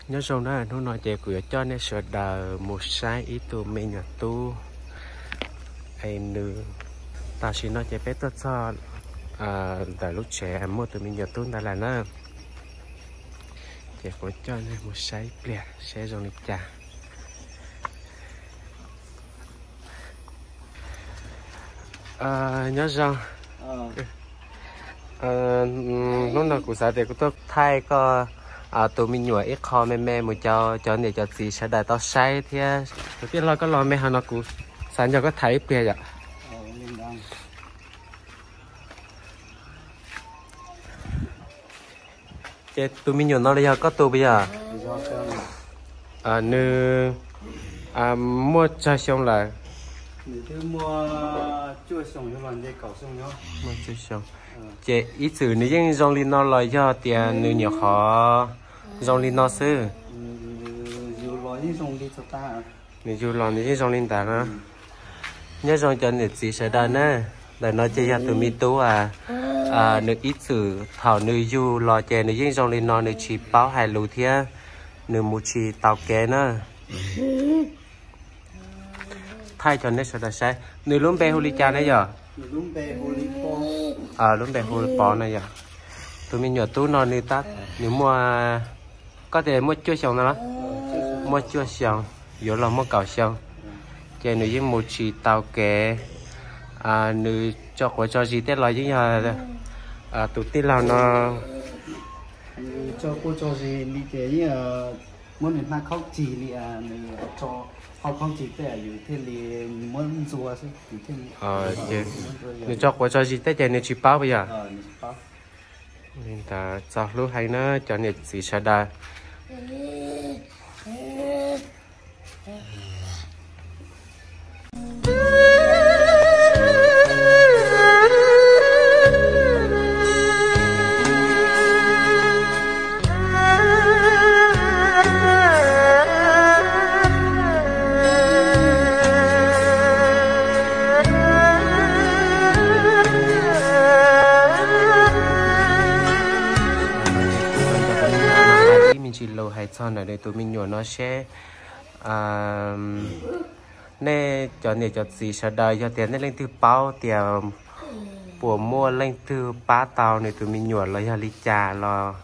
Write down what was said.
Nyob zoo na, hnub no ces kuv yuav coj nej sawv daws mus saib ib tug me nyuam tub. Es nws, tam sim no ces peb tuaj txog ntawm lub tsev muaj tus me nyuam tub ntawd lawm na. Ces kuv coj nej mus saib ib pliag seb zoo li cas. Nyob zoo. Hnub no kuv xav tias kuv tuaj thaij koj tus me nyuam ib qho me me mus rau cov niam cov txiv sawv daws tau saib thiab. Tus tij laug koj los me hov no kuv xav nrog koj tham ib pliag yom. Ces tus me nyuam no los yog koj tus puas yog? Nws muaj tsawg xyoo lawm? Muaj tsawg xyoo. Ces ib txwm nws yeej zoo li no los yog tias nws nyuam qhuav zoo li no xwb? Nws yug los nws yeej zoo li ntawd na. Nyob zoo cov niam txiv sawv daws na. Ntawm no ces yog tus me tub, nws ib txwm thaum nws yug los ces nws yeej zoo li no, nws tsis paub hais lus thiab nws mus tsis tau kev na. Thaij cov nej sawv daws saib, nws lub npe hu li cas ne yom? Lub npe hu Pov na yom. Tus me nyuam tub no nws tab, nws muaj, koj tias muaj cuaj xyoo no los? Muaj cuaj xyoo, yuav los muaj kaum xyoo. Ces nws yeej mus tsis tau kev. Nws tso quav tso zis tej los yeej yog tus tij laug no tso quav tso zis li ces yeej muab nws hnav khaub cig li, nws tso hau khaub cig tej yus thiaj li muab ntxuas xwb. Nws tso quav tso zis tej ces nws tsis paub puas yog? Li ntawd txaus hlub heev na cov niam txiv sawv daws. Ib me ntsis lus hais txog ntawm nws tus me nyuam no seb nej cov niam cov txiv sawv daws yog tias nej leej twg paub tias puas muaj leej twg pab tau nws tus me nyuam los yog li cas los